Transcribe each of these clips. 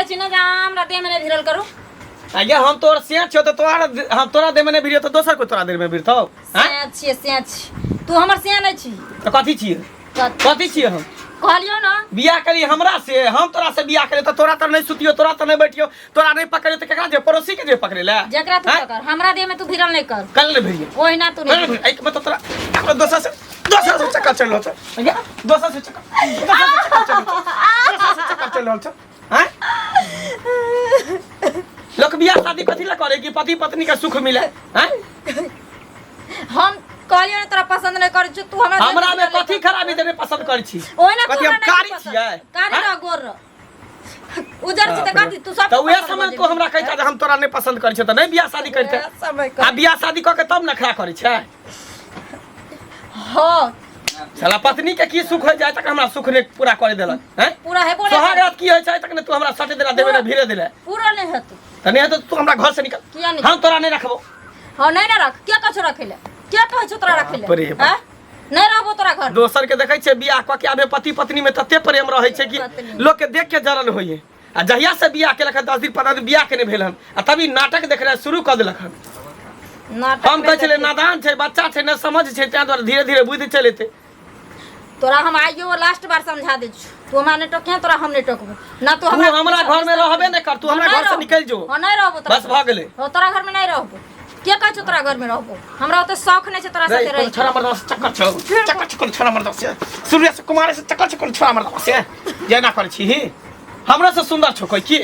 छी ने जे अहाँ हमरा देह में नहीं भिड़ल करू। आगे हम तोर सिया छियो तऽ तोरा हम तोरा देह में नहीं भिड़ियो तऽ दोसर कोई तोरा देह में भिड़तौ आँय? सिया छियै, सिया छी तू, हमर सिया नहीं छी। तऽ कथी छियै? कथी छियै हम? कहलियौ ना। बियाह करी हमरा से, हम तोरा से बियाह करी तऽ तोरा तर नहीं सुतियो, तोरा तर नहीं बैठियो, तोरा नहीं पकड़ियो तऽ केकरा जे पड़ोसी के जे पकड़े ले? जकरा तू आँय? पकड़, हमरा देह में तू भिड़ल नहीं कर। कल नहीं भिड़ियो। ओहिना तू कल नहीं। नहीं भिड़ियो। मतलब तोरा केकरो दोसर से, दोसर से चक्कर चल रहल छौ। दोसर से चक्कर, दोसर से चक्कर चल रहल छौ, दोसर से चक्कर चल रहल छौ। आँय? लोक बियाह शादी कथी ला करे कि पति पत्नी के सुख मिले? आँय? हम कहलियो ने तोरा पसंद नहीं करै छी, तू हमरा हमरा में कथी खराबी देने पसंद करै छी? ओहिना तू कथी हम हमरा नहीं कारी पसंद। छियै? कारी आँय? रह, गोर रह, उजर छी तऽ कथी तू सब तऽ उएह समय तू हमरा कहै जे हम तोरा नहि पसंद करै छियै तऽ नहि बियाह शादी करिते। समय आ बियाह शादी कऽ के तब नखरा करै छै। हाँ। साला पत्नी के की सुख हो जाए तक हमरा सुख नहि पूरा करे देलक हैं? पूरा हेबो नहीं। सोहाग रात की होइ छै तक ने तू हमरा सटे देला, देबे ने, भिड़े देला। पूरा नहीं हेतौ। तऽ नहि हेतौ तऽ तू हमरा घर से निकल। किया नहीं? हम तोरा नहि रखबो। हाँ, नहीं ना रख। क्या कहै छौ रखै ले? क्या कहै छौ तोरा रखै ले? बाप रे बाप। हैं? नहीं रहबो तोरा घर। दोसर के देखै छियै बियाह कऽ के आबे पति पत्नी में तते प्रेम रहै छै कि पत्नी। लोक के देख के जलन होइए। आ जहिया से बियाह केलक हन, 10 दिन 15 दिन बियाह के नहि भेल हन आ तभी नाटक देखनाइ शुरू कऽ देलक हन। नाटक हम कहै नहि छलियै देखै। नादान छै, बच्चा छै, नहि समझ छै, ताहि दुआरे धीरे धीरे बुद्धि चलि एतै। तोरा हम आइयो लास्ट बार समझा दै छियौ, तू हमरा नहि टोकिहे, तोरा हम नहि टोकबो ना। तू तू हमरा घर में रहबे नहि कर, तू हमरा घर से निकलि जो। हाँ, नहीं रहबो तोरा। बस भऽ गेलै। हाँ, तोरा घर में नहीं रहबो। के कहै छौ तोरा घर में रहबो? हमरा ओते शौक नहीं छै तोरा रे, साथे कोनो रहै। छोरा मर्दा से चक्कर छौ, चक्कर छौ कोनो छोरा मर्दा से? सूर्य से कुमारे से चक्कर छौ कोनो छोरा मर्दा से? जेना करै छी ही हमरा से सुंदर छौ कोई की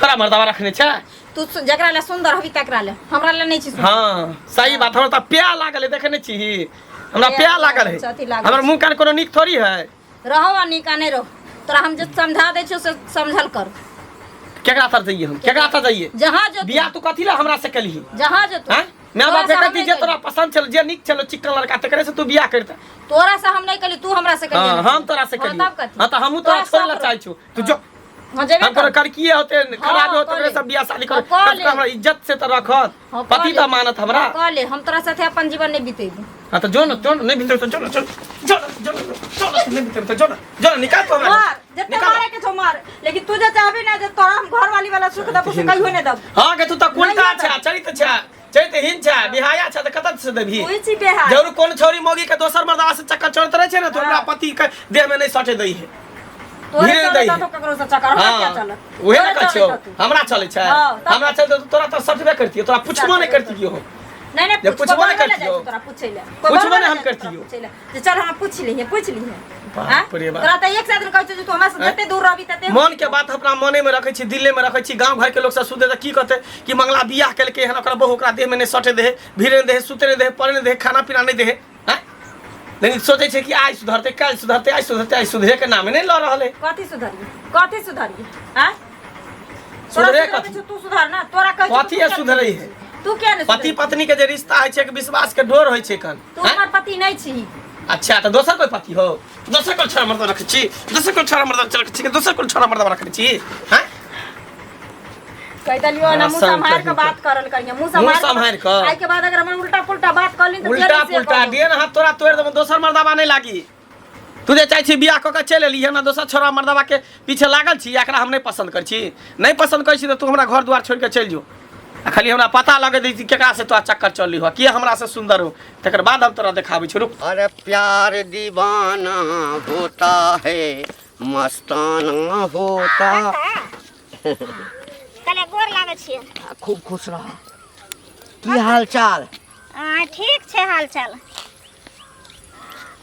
छोरा मर्दावा रखने छै? तू जकरा ले सुंदर हबी तकरा ले, हमरा ले नहीं छी सुंदर। हाँ सही बात। हमरा तऽ प्या लागल है, देखे नहीं छी हमरा प्या प्या लागल है। छथि लागल। हमर मुंह कान कोनो नीक थोड़ी है। रहो आ नीक आ नहीं रहो, तोरा हम जे समझा दै छियौ से समझल कर। केकरा तर जाइए हम? केकरा तर जाइए? जहाँ जो। बियाह तू कथी ला हमरा से केलही? जहाँ जो तू। हैं? माय तोरा बाप से हम के नहीं जे तोरा केली। पसंद छल, जे नीक छल चिकन लड़का, तकरे से तू बियाह करते। तोरा से हम नहीं केली, तू हमरा से केली। हाँ, हम तोरा से हाँ, केली। तब कथी? हाँ, तऽ हमहूँ तोरा छोड़े ला चाहै छु, तू जो। हाँ, जेबे हम कोनो कर। करकिए होते, खराब होते, कऽ ओकरे ले। सब बियाह शादी कर। हाँ, कऽ ले। हमरा इज्जत से तऽ रखत। हाँ, कऽ पति ले। तऽ मानत हमरा। हाँ, कऽ ले, हम तोरा साथे अपन जीवन नहीं बितेबो। हाँ तऽ जो न, जो न, नहीं बितेबो तऽ जो न, जो न, जो न, जो न, जो न, नहीं बितेबो तऽ जो न, जो न, निकाल तू हमरा। मार जते निकाल। मारे के छौ मार, लेकिन तू जे चाहबी ना जे तोरा हम घर वाली वाला सुख देबो से कहियो नहीं देबो। हाँ के तू तऽ कुलटा नहीं। छै, चरित्र छै, चरित्रहीन छै, बिहाया छै, तऽ कतऽ से देबही? तू ही छी बेहाय। जरूर कोन छौरी मौगी के दोसर मर्दवा से चक्कर चलैत रहै छै ने, तऽ ओकरा पति के देह में नहीं सटे दै है। तोरे धीरे चले दै तो ककरो से चक्कर हमरा हाँ क्या चलत? उहे ने तोरे कहै छियौ। चले तो तू। हमरा चलै छै। हाँ, तब हमरा चलतै तऽ तोरा तऽ सटबे करतियौ, तोरा पुछबो नहि करतियौ हम। नहीं नहीं, जे पुछबो पुछबो नहीं नहि करतियौ। करतियौ तोरा पूछै ले। पुछबो नहि हम करतियौ। पूछै ले जे चल हमरा पूछ लिहे, पूछ लिहे। बाप हाँ? रे बाप। तोरा तऽ एक साथ कहै छौ जे तू हमरा से जते दूर रहबी तते। मन के बात अपना मने में रखै छी, दिले में रखै छी। गांव घर के लोग सब सुनते तऽ की कहते कि मंगला बियाह केलकै हन, ओकरा बहू ओकरा देह में नहि सटे दे, भीड़े नहि दे, सुते नहि दे, पढ़े नहि दे, खाना पीना नहि दे हैं? लेकिन सोचै छै कि आइ सुधरतै, काल्हि सुधरतै, आइ सुधरतै, आइ सुधरे के नामे नहि लऽ रहल है। कथी सुधरिए? कथी सुधरिए? आँय? तोरा सुधरे सुधरे कथी? के छौ, तू सुधर ना। तोरा कहै छौ, कथी तू है किया सुधरै है? तू किया नहि पति सुधरै? पत्नी के जे रिश्ता होइ छै, एक विश्वास के डोर होइ छै कन। तू हमर पति नहि छी। अच्छा तऽ दोसर कोई पति हो? दोसर कोन छोरा मर्द रखै छी? दोसर कोन छोरा मर्द रखै छी? दोसर कोन छोरा मर्द रखै छी? हैं? कहि देलियो ना, मुंह आसान सम्हार के कही बात करल करिए, मुंह सम्हार। सम्हारि कऽ। आइ के बाद अगर हमर उल्टा पुल्टा बात करली तऽ उल्टा पुल्टा दिए ना हाथ तोरा तोड़ि देबो, दोसर मर्दाबा नहि लागी। तू जे चाहै छी बियाह कऽ के चलि एली ना, दोसर छोरा मर्दाबा के पीछे लागल छी, एकरा हम नहि पसंद करै छी। नहि पसंद करै छी तऽ तू हमरा घर दुआर छोड़ि के चलि जो। आ खाली हमरा पता लगे दै छी केकरा से तोरा चक्कर चलली हो, के हमरा से सुंदर हो, तकर बाद हम तोरा देखाबै छी, रुक। अरे प्यार दीवाना होता है, मस्ताना होता। कले गोर लागै छियै। खूब खुश रह। की हाल चाल? ठीक छै हाल चाल।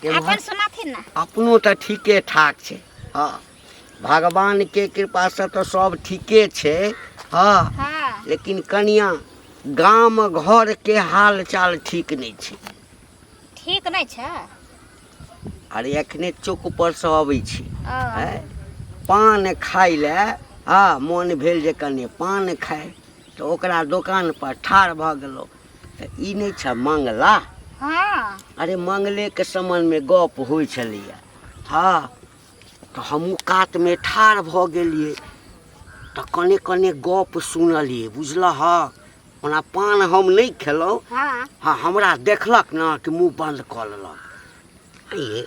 अपन सुनाथिन ने। अपनो तऽ ठीके ठाक छै। हँ, भगवानके कृपासँ तऽ सब ठीके छै। हँ। हाँ। लेकिन कनिया, गाम घरके हाल चाल ठीक नहि छै। ठीक नहि छै? अरे एखने चौक पर से अबै छी। ओ। आँय, पान खाइ लए। हँ, मोन भेल जे कने पान खाइ, तऽ ओकरा दोकान पर ठाढ़ भऽ गेलहुँ तऽ ई नहि छै मंगला? हाँ। अरे मंगलेके समनमे गप होइ छलैए। हँ, तऽ हमहूँ कातमे ठाढ़ भऽ गेलियै तऽ कने कने गप सुनलियै, बुझलहक? ओना पान हम नहि खेलहुँ। हाँ। हँ, हमरा देखलक ने कि मुँह बन्द कऽ लेलक। ये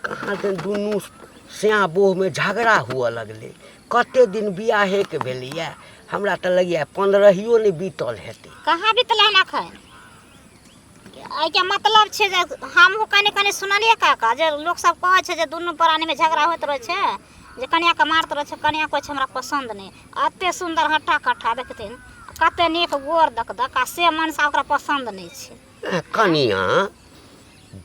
कहाँ दन दुनू स्या बोहमे झगड़ा हुअ लगलै। कते दिन बियाहेके भेलैए हमरा तऽ लगैए पन्द्रहियो नहि बीतल हेतै कहाँ बीतलै हन एखन एहिके मतलब छै जे हमहूँ कनि कनि सुनलियै काका जे लोकसभ कहै छै जे दुनू प्राणीमे झगड़ा होइत रहै छै जे कनिआँके मारैत रहै छै कनिआँ कहै छै हमरा पसन्द नहि एतेक सुन्दर हट्ठा कट्ठा देखथिन कतेक नीक गोर दक दक आ से मनसा ओकरा पसन्द नहि छै कनिआँ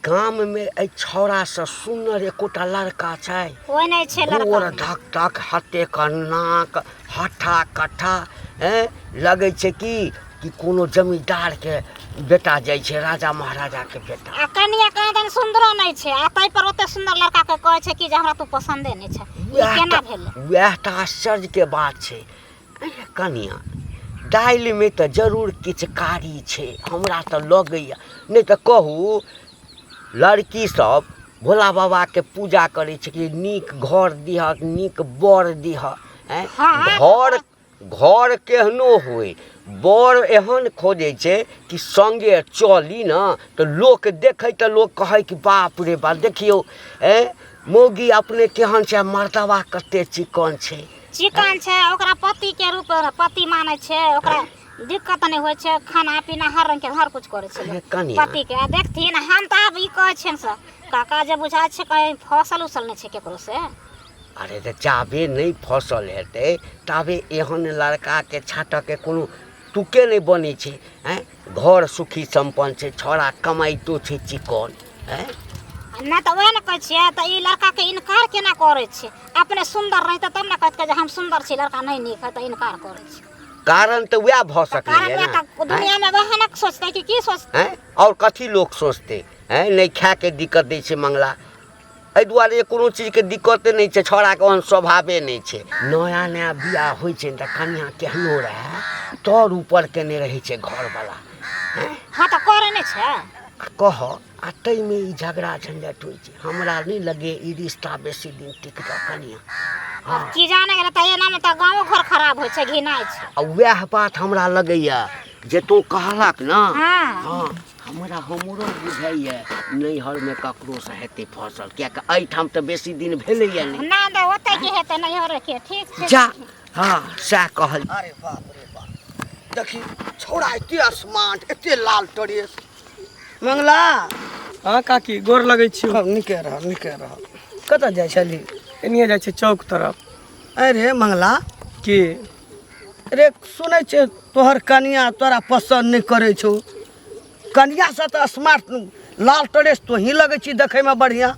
गाममे एहि छौड़ासँ सुन्नर एकोटा लड़का छै कोइ नहि छै लड़का गोर धक धक हते के नाक हट्ठा कट्ठा हैं लगै छै कि कि कोनो जमींदारके बेटा जाइ छै राजा महाराजाके बेटा आ कनिया कहाँ दन सुन्दरो नहि छै आ ताहि पर ओते सुन्दर लड़का के कहै छै कि जे हमरा तू पसन्दे नहि छै ई वएह केना तऽ भेलै वएह तऽ आश्चर्यके बात छै अरे कनिया दालिमे तऽ जरूर किछु कारी छै हमरा तऽ लगैए नहि तऽ कहू लड़की सब भोला बाबाके पूजा करै छै कि नीक घर दिहक नीक बर दिहक आँय हँ, घर घर केहनो होइ बर एहन खोजै छै कि सङ्गे चली ने तऽ लोक देखै तऽ लोक कहै कि बाप रे बाप देखियौ आँय मौगी अपने केहन छै आ मर्दबा कते चिकन छै चिकन छै ओकरा पतिके रूप पति मानै छै ओकरा दिक्कत नहि होइ छै खाना पीना हर रंगके हर कुछ करै छै अरे कनिया। पतिके आ देखथिन हम तऽ आब ई कहै छियनि से काका जे बुझाइ छै कहीं फसल उसल नहि छै केकरो से अरे तऽ जाबे नहि फसल हेतै ताबे एहन लड़काके छाँटऽके कोनो तुके नहि बनै छै आँय घर सुखी सम्पन्न छै छौड़ा कमाइतो छै चिकन आँय नहि तऽ वएह ने कहै छियै तऽ ई लड़काके इनकार केना करै छै अपने सुन्दर रहितै तब ने कहतै जे हम सुन्दर छी लड़का नहि नीक है तऽ इनकार करै छै कारण तऽ वएह भऽ तऽ सकैए कारण ने वएह तऽ दुनियामे वएह ने सोचतै कि की सोचतै आँय आओर कथी लोक सोचतै आँय नहि खायके दिक्कत दै छै मंगला एहि दुआरे जे कोनो चीजके दिक्कते नहि छै छौड़ाके ओहन स्वभावे नहि छै नया नया बियाह होइ छै ने तऽ कनिआँ केहनो रहए तर ऊपर केने रहै छै घरवला हँ तऽ करै नहि छै आ कह आ ताहिमे ई झगड़ा झंझट होइ छै हमरा नहि लगैए ई रिश्ता बेसी दिन टिकतऽ कनिआँ आब की जाने गेलै तऽ एनामे तऽ गाँवो घर खराब होइ छै घिनाइ छै आ वएह बात हमरा लगैए जे तू कहलक ने हँ। हँ हमरा हमरो बुझाइए नैहरमे ककरोसँ हेतै फसल किएकि एहिठाम तऽ बेसी दिन भेलैए नहि नहि तऽ ओतऽ की हेतै नैहरे के ठीक छै जा हँ सएह कहल अरे बाप रे बाप देखी छौड़ा एते स्मार्ट एते लाल ड्रेस मंगला हँ काकी गोर लगै छी खूब नीके रह नीके रह कतऽ जाइ छली एनिए जाइ छै चौक तरफ अरे मंगला की रे सुनै छियै तोहर कनिया तोरा पसन्द नहि करै छौ कनियासँ तऽ स्मार्ट लाल ड्रेस तोही लगै छी देखैमे बढ़िआँ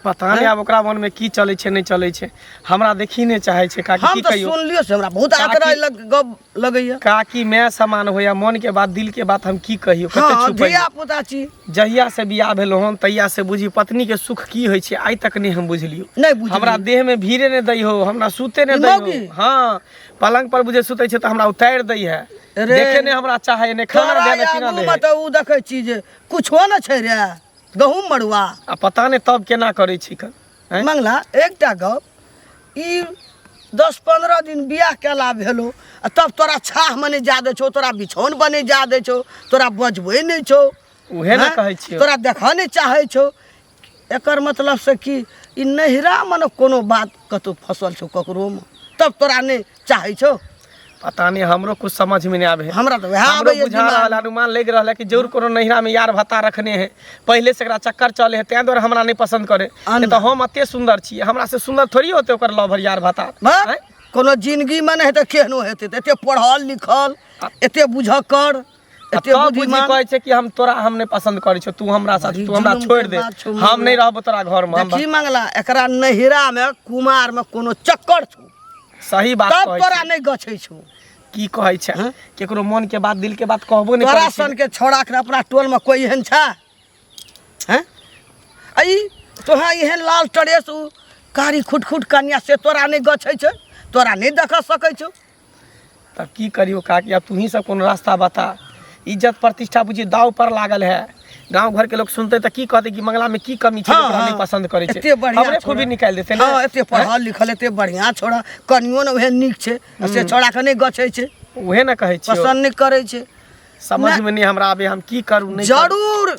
पता नहि आब ओकरा मनमे की चलै छै नहि चलै छै हमरा देखी नहि चाहै छै काकी हम की तऽ कहियौ सुनलियो से हमरा बहुत काकी- आतरा लग गप लगैया काकी माय समान होइया मन के बात दिल के बात हम की कहियौ कते हँ छुपैयौ धिया पुता छी जहिया से बियाह भेलो हन तहिया से बुझी पत्नी के सुख की होइ छै आइ तक नहि हम बुझलियौ नहि बुझलियै। हमरा देह में भीड़े नहि दै हो हमरा सुते नहि ई दै हो मौगी? हाँ पलंग पर बुझे सुते छै तऽ हमरा उतारि दै है रे। देखे नहि हमरा चाहे नहि खाना तोरा दे नहि पीना आगूमे दे है। तऽ उ देखै छी जे कुछो ने छै रे गहूम मड़ुआ आ पता नहि तब केना करै छी कन आँय? मंगला एकटा गप ई 10-15 दिन बियाह केला भेलो आ तब तोरा छाहमे नहि जा दै छौ तोरा बिछौन पर नहि जा दै छौ तोरा बजबै नहि छौ उहे ने हँ? कहै छियौ तोरा देखऽ नहि चाहै छौ एकर मतलब से कि ई नैहरामे ने कोनो बात कतहु फसल छौ ककरोमे तब तोरा नहि चाहै छौ पता नहीं हमरो कुछ समझ में नहीं आवे है हमरा तऽ वएह हमरो आबैए बुझा रहल दिमागमे। अनुमान लग रहल है कि जरूर कोनो नैहरा में यार भत्ता रखने है पहले से एकरा चक्कर चले है तें दुआरे हमरा नहीं पसंद करे नहीं तो हम एते सुंदर छी हमरा से सुंदर थोड़ी होते ओकर लवर यार भत्ता बा, आँय? कोनो जिंदगीमे नहि हेतै केहनो हेतै तऽ एते पढ़ल लिखल एते बुझक्कर आ एते तब बुझी बुद्धिमान कहै छै कि हम तोरा हम नहीं पसंद करै छियौ तू हमरा साथ बड़ी तू हमरा जुलुम छोड़ि के दे बात छौ हम मंगला। नहीं रहबो तोरा घर में हम देखी मंगला एकरा नैहरामे कुमारमे कोनो चक्कर छौ सही बात तब कहै तोरा छी नहि गछै छौ की कहै छै हँ? केकरो मन के बात दिल के बात कहबो नहीं तोरा करै छी सन के छौड़ा के अपना टोल में कोई एहन छै हैं आ ई तोहा एहन लाल टरेस उ कारी खुट खुट कन्या से तोरा नहि गछै छै तोरा नहि देख सकै छौ तब की करियो काकी अब तू ही सब कोनो रास्ता बता इज्जत प्रतिष्ठा बुझी दाव पर लागल है गांव घर के लोग सुनते तऽ की कहते कि मंगला में की कमी छै हाँ, ओकरा हाँ। नहीं पसंद करे छै एते बढ़िया हमरे छोड़ा। खूबी निकालि देते ने हाँ एते पढ़ल लिखल एते बढ़िया छोड़ा कनियो ने ओहन नीक छै आ से छोड़ा के नहि गछै छै उहे ने कहै छियौ पसंद नहि करै छै समझ में नहीं हमरा आबे हम की करू नहीं करू। जरूर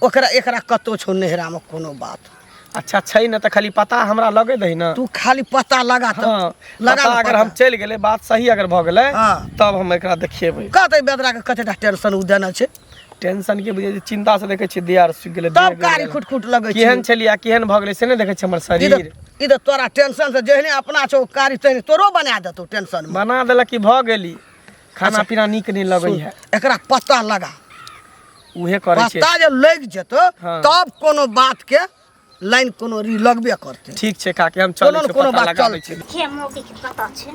ओकरा एकरा कतौ छौ नैहरामे कोनो बात अच्छा छै ने तऽ खाली पता हमरा लगे दही ने। तू खाली पता लगा तऽ। हाँ, लगा पता ने अगर पता। हम चलि गेलै, बात सही अगर भऽ गेलै, हाँ। तब हम एकरा देखेबै। कहतै बेदरा के कतेटा टेंशन उ देने छै। टेंशन के बुझै छै, चिंता से देखै छियै देह आर सुखि गेलै। तब देह कारी गेलै। खुट खुट लगै छै। केहन छलियै आ केहन भऽ गेलै से नहि देखै छियै हमर ई शरीर। तऽ ई तऽ तोरा टेंशन से जेहने अपना छौ कारी तेहने तोरो बना देतौ टेंशन मे। बना देलक कि भऽ गेली। खाना पीना नीक नहि लगै है। एकरा पता लगा। उहे करै छियै। पता जे लागि जेतौ हाँ। तब कोनो बात के लाइन कोनो री लगबे करतै। ठीक छै काकी, हम चलै कोनो ने छी, कोनो पता बात लगाबै चलतै। छी। के मौकी के पता छै।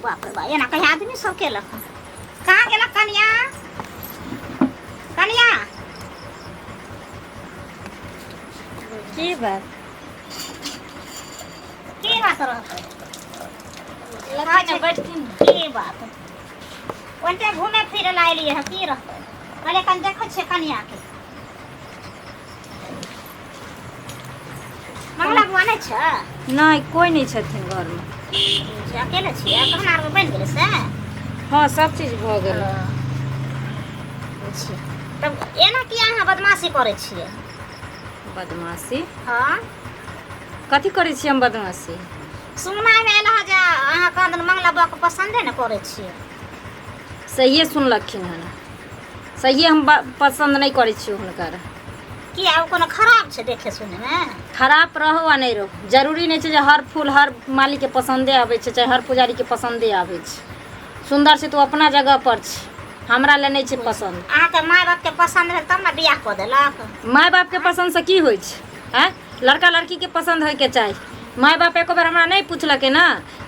बाप रे बाप, एना कहीं आदमी सब केलक? कहाँ गेलक कनिया? कनिया, की बात? की बात रहतै? लखन बैठथिन। की बात, ओते घूमे फिरे ला एलियै हँ। की रहतै, कहलियै कनि देखै छियै कनियाके। मंगला बुआ नहि छै? नहि, कोइ नहि छथिन घरमे। छै, अकेले छियै? खाना आर बनि गेलै से? हँ, सब चीज भऽ गेल। बुझियौ, तब एना किया अहाँ बदमाशी करै छियै? बदमाशी? हँ। कथी करै छियै हम बदमाशी? सुननाइमे एल हँ जे अहाँ कहाँ मंगला बुआके पसन्दे ने करै छियै। सहिए सुनलखिन हन, सहिए। हम पसन्द नहि करै छियै हुनकर। किया, ओ कोनो खराब छै देखे सुनैमे? खराब रहो आ नहि रहो, जरूरी नहि छै जे हर फूल हर मालीके पसन्दे आबै छै, चाहे हर पुजारीके पसन्दे आबै छै। सुन्दर छै तऽ ओ अपना जगह पर छै, हमरा लए नहि छै पसन्द। अहाँके माय बापके पसन्द भेल तब ने बियाह कऽ देलक। माय बापके पसन्दसँ की होइ छै? आँय, लड़का लड़कीके पसन्द होइके चाही। माय बाप एको बेर हमरा नहि पुछलकै ने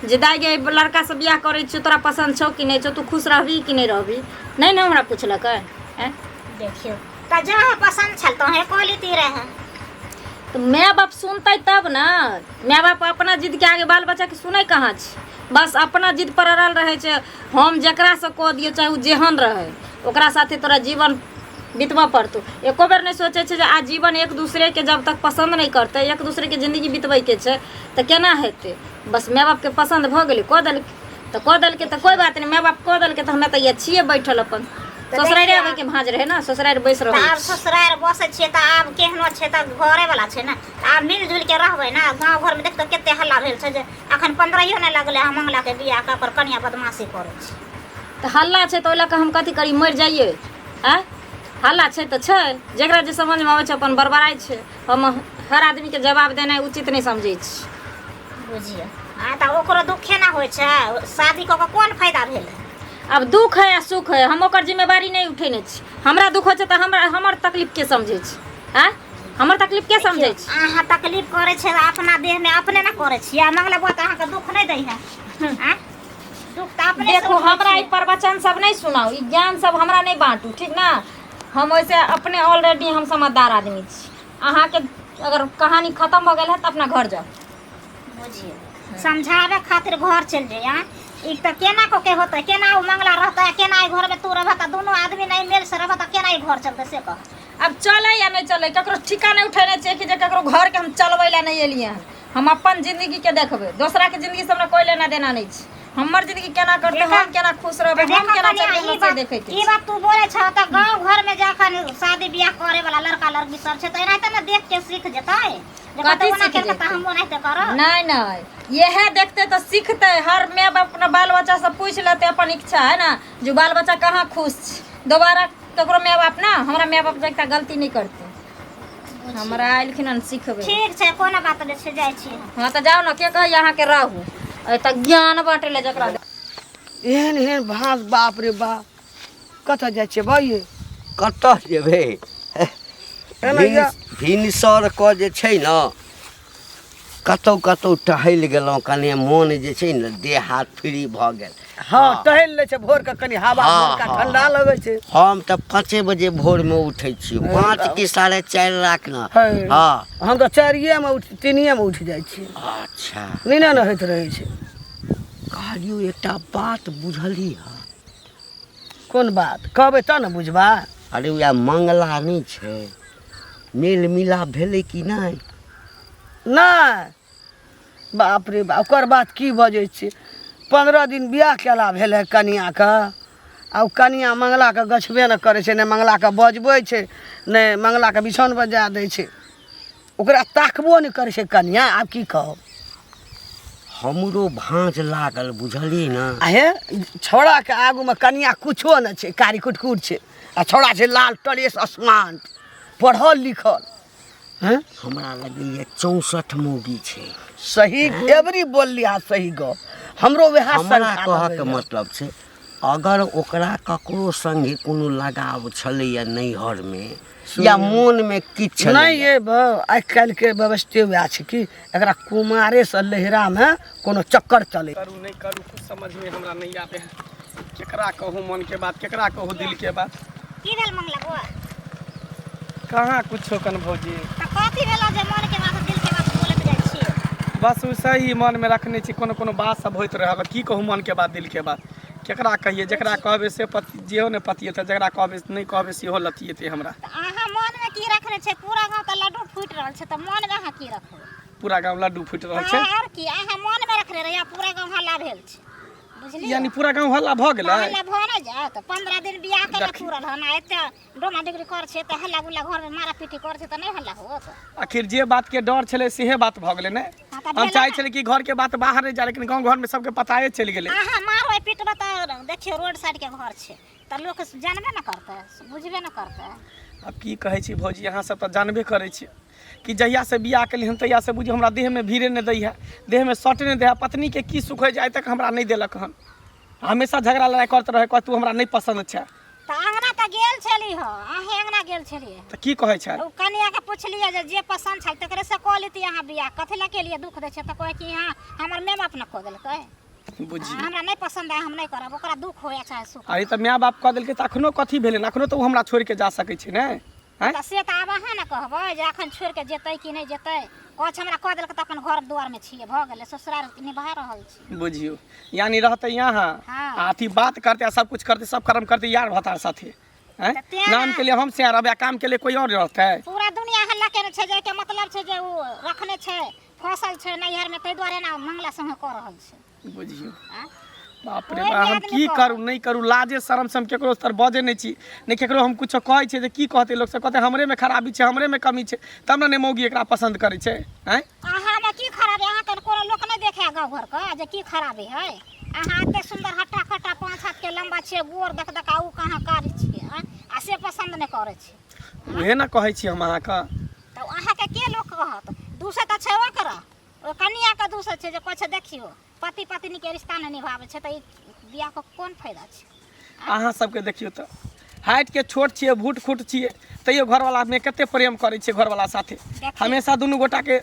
जे दाइ गे, लड़कासँ बियाह करै छियौ, तोरा पसन्द छौ कि नहि छौ, तू खुश रहबही कि नहि रहबही? नहि ने हमरा पुछलकै। आँय, देखियौ तऽ, जहाँ पसन्द छल तहें कऽ लेती रहे। तऽ माय बाप सुनतै तब ने। माय बाप अपना जिदके आगे बाल बच्चाके सुनै कहाँ छै? बस अपना जिद पर अड़ल रहै छै। हम जकरासँ कऽ दियौ, चाहे ओ जेहन रहै, ओकरा साथे तोरा जीवन बितबऽ पड़तौ। एको बेर नहि सोचै छै जे आजीवन एक दूसरेके जब तक पसन्द नहि करतै, एक दूसरेके जिन्दगी बितबैके छै तऽ केना हेतै? बस माय बापके पसन्द भऽ गेलै, कऽ देलकै तऽ कऽ देलकै, तऽ कोइ बात नहि। माय बाप कऽ देलकै तऽ हमे तऽ इएह छियै बैठल अपन। ससुरारि आबैके भाँज रहै ने, ससुरारि बैस तऽ रहल आब छी। ससुरारि बसै छियै तऽ आब केहनो छै तऽ घरे वाला छै ने, तऽ आब मिल जुलि के रहबै ने। गाँव घरमे देखतौ कते हल्ला भेल छै जे अखन 15 नहि लगलै हँ मंगलाके बियाह के, ओकर कनिया बदमाशी करै छै। तऽ हल्ला छै तऽ ओहि लऽ कऽ हम कथी करी, मरि जाइए? आँय, हल्ला छै तऽ छै, जकरा जे समझमे आबै छै अपन बड़बड़ाइ छै। हम हर आदमीके जवाब देनाइ उचित नहि समझै छी। बुझियौ आ तऽ ओकरो दुखे ने होइ छै। शादी कऽ कऽ कोन फायदा भेलै? आब दुख है आ सुख है, हम ओकर जिम्मेवारी नहि उठेने छी। हमरा दुख होइ छै तऽ हमरा हमर तकलीफ के समझै छै? आँय, हमर तकलीफ के समझै छै? अहाँ तकलीफ करै छै अपना देहमे, अपने ने करै छियै। आ मंगला बुआ तऽ अहाँके दुख नहि दै है। आँय, दुख तऽ अपने से देखू, उठबै हमरा ई छियै। प्रवचन सब नहि सुनाउ, ई ज्ञान सब हमरा नहि बाँटू, ठीक ने? हम ओहिसे अपने ऑलरेडी हम समझदार आदमी छी। अहाँके अगर कहानी खतम भऽ गेल है तऽ अपना घर जाउ। बुझियौ, समझाबै खातिर घर चलि जइया। ई तऽ केना कऽ के होतै? केना ओ मंगला रहतै आ केना एहि घरमे तू रहबह? तऽ दुनू आदमी नहि मेल से रहबह तऽ केना ई घर चलतै, से कह। आब चलै या नहि चलै, ककरो ठीका नहि उठेने छियै कि जे ककरो घरके हम चलबै लए नहि एलियै हन। हम अपन जिंदगीके देखबै, दोसराके जिंदगीसँ हमरा कोइ लेना देना नहि छै। हमर जिंदगी केना करतै, हम केना खुश रहबै, हम देखो केना कनिया, चलबै, ई हमरा से बात देखैके ई छै। बात तू बोलै छह तऽ गाँव घरमे जखन शादी बियाह करे वाला लड़का लड़की सब छै तऽ एनाहिते ने देख के सीख जेतै जे कथी कतौ ओना सीख केलकै तऽ जेतै? हमहूँ एनाहिते करब। नहि नहि, इएह देखतै तऽ सीखतै। हर माय बाप अपना बाल बच्चासँ पूछि लेतै अपन इच्छा है ने, जे बाल बच्चा कहाँ खुश छै। दोबारा ककरो माय बाप ना हमरा माय बाप जकाँ गलती नहि करतै। हमरा एलखिन हन सिखबै। ठीक छै, कोनो बात नहि छै, जाइ छी हम। हँ तऽ जाउ ने, के कहैया अहाँके रहू एतऽ ज्ञान बाँटै लए जकरा। एहन एहन भास, बाप रे बाप! कतऽ जाइ छियै भाइ? कतऽ जेबै? एना या- भिनसर कऽ जे छै ने कतहु कतहु टहलि गेलहुँ, कने मोन जे छै ने देह हाथ फ्री भऽ गेल। हँ, टहलि लै छै भोर के कनि हवा भोरका ठंडा लगै छै। हम तऽ 5 बजे भोरमे उठै छी, 5 कि 4:30 राख ने। है। हँ। हम तऽ 4मे उठ, 3मे उठि जाइ छियै। अच्छा। नीने ने होइत रहै छै। कहलियौ, एकटा बात बुझली हँ? कोन बात? कहबै तऽ ने बुझबै। अरे, उएह मंगला नहि छै, मेल मिलाप भेलै कि नहि? नहि, बाप रे बाप, ओकर बात की बजै छियै? 15 दिन बियाह केला भेल है कनिआँके, आ ओ कनिआँ मंगलाके गछबे नहि करै छै। नहि मंगलाके बजबै छै, नहि मंगलाके बिछौनपर जाय दै छै। ओकरा ताकबो नहि करै छै कनिया। आब की कहब, हमरो भाँज लागल बुझलियै ने। आ हे छौड़ाके आगूमे कनिया कुछो नहि छै, कारी कुटकुट छै, आ छौड़ा छै लाल टरेस आसमान, पढ़ल लिखल। हैं? हमरा लगैए 64 मौगी छै। सही एवरी बोलली अहाँ सही गप, हमरो वएह हमरा शंका कहऽके लगैए। मतलब छै अगर ओकरा ककरो संगे कोनो लगाव छलैया नैहरमे या मोनमे किछु नहि छलैया ये आइ काल्हिके व्यवस्थे वएह छै कि एकरा कुमारेसँ लहरामे कोनो चक्कर चलै। करू नहि करू कुछ समझमे हमरा नहि आबै है। केकरा कहू मनके बात, केकरा कहू दिलके बात। की भेल मंगला बौआ? कहाँ कुछो कन भौजी। तऽ कथी भेल जे मन के बात दिल के बात बोलैत जाइ छियै? बस वैसे ही मनमे रखने छी, कोनो कोनो बात सब होइत रहै। की कहू मनके बात दिलके बात, केकरा कहिए? जकरा कहबै से पति जेहो नहि पतिएतै, जकरा कहबै नहि कहबै सेहो लतिएतै हमरा। तऽ अहाँ मनमे की रखने छै? पूरा गाँव तऽ लड्डू फूटि रहल छै, तऽ मनमे अहाँ की रखबै? पूरा गाँव लड्डू फूटि रहल छै। आओर की अहाँ मनमे रखने रहियै, पूरा गाँव हल्ला भेल छै, बुझलियै? यानी पूरा गाँव हल्ला भऽ गेलै। हल्ला भऽ नहि जायत? 15 दिन बियाह के देखी। पूरल हन, आ एते डोमा डिग्री कर छै तऽ हल्ला गुल्ला घरमे मारा पीटी कर छै तऽ नहि हल्ला होत? आखिर जे बातके डर छलै सेहे बात भऽ गेलै ने। हाँ, तऽ हम भेलै चाहै ने। छलै कि घरके बात बाहर नहि जाय, लेकिन गाँव घरमे सबके पताए चलि गेलै। अहाँ मारबै पीटबै तऽ देखियौ रोड साइडके घर छै तऽ लोक जानबे ने करतै, बुझबे ने करतै। आब की कहै छी भौजी, अहाँ सब तऽ जानबे करै छी कि जहियासँ बियाह केली हन तहियासँ बुझियौ हमरा देहमे भीड़े नहि दै है, देहमे सटे नहि दै है। पत्नीके की सुख होइ छै आइ तक हमरा नहि देलक हन। हमेशा झगड़ा लड़ाइ करैत रहै, कहत तू हमरा नहि पसन्द छै। तऽ अङ्गना तऽ गेल छली हो, अहीं अङ्गना गेल छलियै। तऽ की कहै छै? ओ कनियाके पुछलियै जे जे पसन्द छल तकरे से कऽ लेती अहाँ बियाह, कथी लए केलियै दुख दै छै? तऽ कहै कि हाँ हमर माय बाप ने कऽ देलकै, बुझियौ हमरा नहि पसन्द आय, हम नहि करब, ओकरा दुख होया चाहे सुख। अरे तऽ माय बाप कऽ देलकै तऽ अखनो कथी भेलै? अखनो तऽ ओ हमरा छोड़ि कऽ जा सकै छै ने? आँय? तऽ से तऽ आब अहाँ ने कहबै जे अखन छोड़ि कऽ जेतै कि नहि जेतै। कहै छै हमरा कऽ देलकै तऽ अपन घर दुआरमे छियै, भऽ गेलै, ससुराल निभा रहल छी। बुझियौ यानी रहतै यहाँ हाँ। आ अथी बात करतै आ सब कुछ करतै, सब कर्म करतै यार भतार साथे। आँय? तऽ तें नाम ने। के लिए हम से रहबै आ काम के लिए कोई और रहतै। पूरा दुनिया हल्ला केने छै, जाहिके मतलब छै जे ओ रखने छै, फसल छै नैहरमे, ताहि दुआरे ने मंगला संगे कऽ रहल छै। बुझियौ आँय? बाप रे कोइ बा, भी हम आदमी की कहत। करू नहि करू, लाजे शरम से हम केकरो तर बजै नहि छी, नहि केकरो हम कुछो कहै छियै जे की कहतै लोक सब, कहतै हमरेमे खराबी छै, हमरेमे कमी छै, तब ने नहि मौगी एकरा पसन्द करै छै। आँय? अहाँमे की खराबी? अहाँके कोनो लोक नहि देखै गाँव घरके जे की खराबी है? अहाँ एते सुन्दर हट्टा खट्टा 5 हाथके लम्बा छियै, गोर देख देख, आ ओ कहाँ कारी छियै? आँय? आ से पसन्द नहि करै छै। उहे ने कहै छी हम अहाँके। तऽ अहाँके के लोक कहत? दूसै तऽ छेबे करऽ, ओहि कनियाके दूसै छै जे कहै छै देखियौ पति पत्नीके रिश्ता नहि निभाबै छै तऽ ई बियाहके कोन फायदा छै? अहाँ सबके देखियौ तऽ हाइटके छोट छियै, भूट खूट छियै, तैयो घरवालामे कते प्रेम करै छियै। घरवाला साथे हमेशा दुनू गोटाके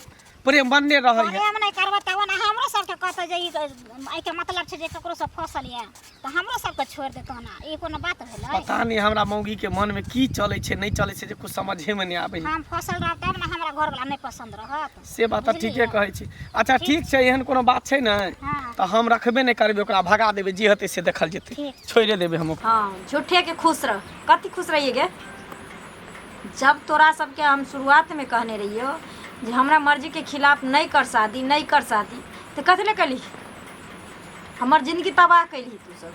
प्रेम बनने रहै है। प्रेम नहि करबै तऽ ओना हमरो सबके कहतै जे ई एहिके मतलब छै जे ककरोसँ फसल यऽ तऽ हमरो सबके छोड़ि देतौ ना, ई कोनो बात भेलै? पता नहि हमरा मौगीके मनमे की चलै छै नहि चलै छै, जे कुछ समझेमे नहि आबै है। हम फसल रहब तब ने हमरा घरवला नहि पसन्द रहत। से बात तऽ बुझलियै? ठीके कहै छी। अच्छा ठीक छै, एहन कोनो बात छै ने हाँ। तऽ हम रखबे नहि करबै, ओकरा भगा देबै, जे हेतै से देखल जेतै, ठीक। छोड़िए देबै हम ओकरा। हाँ झूठे के खुश रह, कथी खुश रहिए गे? जब तोरा सबके हम शुरुआतमे कहने रहियो जे हमरा मर्जीके खिलाफ नहि कर शादी, नहि कर शादी, तऽ कथी लए कयली? हमर जिंदगी तबाह कयली तू सब।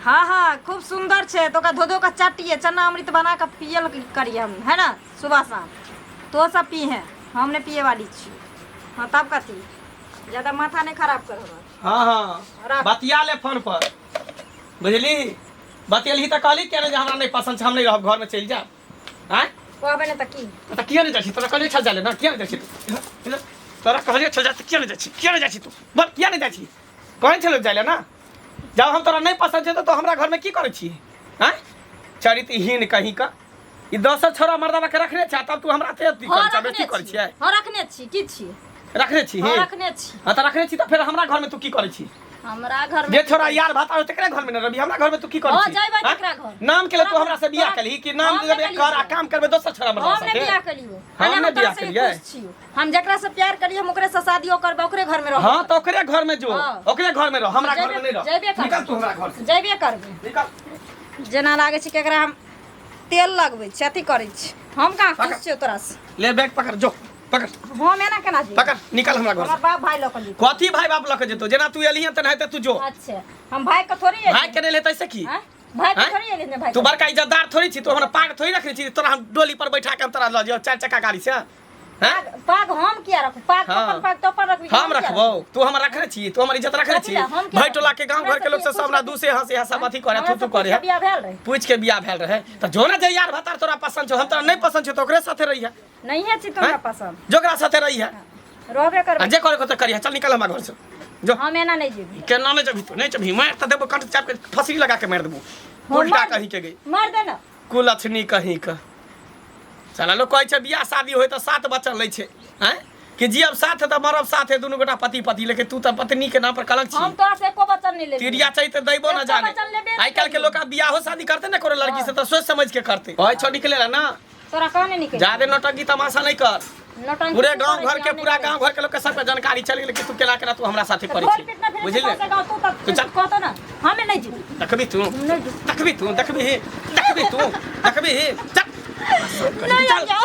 हाँ हाँ खूब सुन्दर छै तऽ ओकरा धो धो कऽ चटिए चना अमृत बना कऽ पियल करिए हम, है ना, सुबह शाम तो सब पी हैं, हम नहि पिए वाली छी। हाँ तब कथी ज्यादा माथा नहि खराब कर हमर। हाँ हाँ राख। बतिया ले फोन पर, बुझली? बतियलही तऽ कहली किया नहि जे हमरा नहि पसन्द छै, हम नहि रहब घरमे, चलि जायब? आँय? कहबै ने तऽ की? तऽ किया नहि जाइ छी? तोरा कहलियै छल जाय ले ने, किया नहि जाइ छी तू? इधर, इधर। तोरा कहलियै छल जा तऽ किया नहि जाइ छी? किया नहि जाइ छी तू बोल, किया नहि जाइ छी? कहै छलै जाय ले ने। जब हम तोरा नहि पसन्द छै तऽ तू हमरा घरमे की करै छी? आँय चरित्रहीन कहीं का, ई दोसर छोरा मर्दाबा के रखने छै, तब तू हमरा ते अथी हाँ करै छै, रखने बेइज्जती करै छी। छियै? हाँ रखने छी, की छी? रखने छी? हाँ रखने छी। हाँ तऽ रखने छी तऽ फेर हमरा घरमे तू की करै छी? हमरा घर में जे छोरा यार भाता हो तकरे घर में न रही, हमरा घर में तू की करै हाँ, छी? जइबै हाँ? तकरा घर। नाम के लिए तू हमरा से बियाह तोरा- केलही कि नाम हम देबे नहि कर आ केलियै। काम करबे दोसर छोरा मर्दा हम नहि साथे? बियाह केलियो। हम हम नहि बियाह तोरा से केलियै। खुश छियो। हम जकरा से प्यार करियो हम ओकरे से शादियो करबै, ओकरे घर में रहबै। हाँ तऽ ओकरे घर में जो, हाँ। ओकरे घर में रह, हमरा घर में नहीं रह। जइबे करबै। निकल तू हमरा घर से, जइबे करबै। निकल। जेना लागै छै कि एकरा हम तेल लगबै छी, अथी करै छी। हम कहाँ खुश छियौ तोरा से? ले बैग पकड़ जो, पकड़। हम एना केना जेबै? पकड़, निकल हमरा घर हमर से। बाप भाई लऽ कऽ जेतै। कथी भाई बाप लऽ के जेतौ? जेना तू एलही हन तेनाहिते तू जो। अच्छा हम भाई के थोड़ी एलियै। भाई के नहि लेतै से की? आँय? भाई के आँय? थोड़ी एलियै ने भाई तू के। बड़का इज्जतदार थोड़ी छी, तू हमरा पाग थोड़ी रखने छी, तोरा हम डोली पर बैठा के हम तोरा लऽ जेबौ 4 चक्का गाड़ी से। हैं पाग हम किया रखू पाग हाँ। अपन पाग तो अपन रखबी हम रखबो तू हम रखने छी तू हमर इज्जत रखने कथी छी ला, हम किया भाई टोला के गांव हमरा घर के लोग से सब हमरा दूसे हंसे हंसा अथी करे थू तू करे बियाह भेल रहे पूछ के बियाह भेल रहे त जो ना जे यार भतार तोरा पसंद छौ हम तोरा नहीं पसंद छौ तो ओकरे साथे रही है नहीं है छी तोरा पसंद जोकरा साथे रही है रहबे आ करबे जे करे को तो करिहे चल निकल हमरा घर से जो हम एना नहीं जेबी केना नहीं जबी तू नहीं जबी मार त देबो कंठ चाप के फसरी लगा के मार देबो उल्टा कहीं के गई मार दे ना कुलक्षणी कहीं के चला लोग कहै छै बियाह शादी होय तऽ सात बचन लै छै आँय कि जियब साथ तऽ मरब साथ दुनू गोटा पति पति लेकिन तू तऽ पत्नी के नाम पर कलंक हम छी तोरा से एको वचन नहीं लेबी तिरिया चाहिए तऽ दैबो ना एको जाने वचन लेबे नहि आइ काल्हि के लोग आब बियाहो शादी करते ने कोनो लड़की से तऽ सोच समझ के करते कहै छौ निकले ला ना तोरा कहने निकल जादे नौटंकी तमाशा नहीं कर नौटंकी पूरे तू गांव करै घर छी, के हम पूरा नहि करै गांव घर के लोग के सबके जानकारी चल गेलै कि तू केना केना तू हमरा साथे छी। करै ढोल छी पीटना फिर बुझलियै सौंसे गाँव तू तू तऽ चल। कहतो ना हमे नहीं जेबी देखबी तू नहीं जेबी देखबी तू देखबी देखबी तू देखबी चल नहीं चल हम जाओ।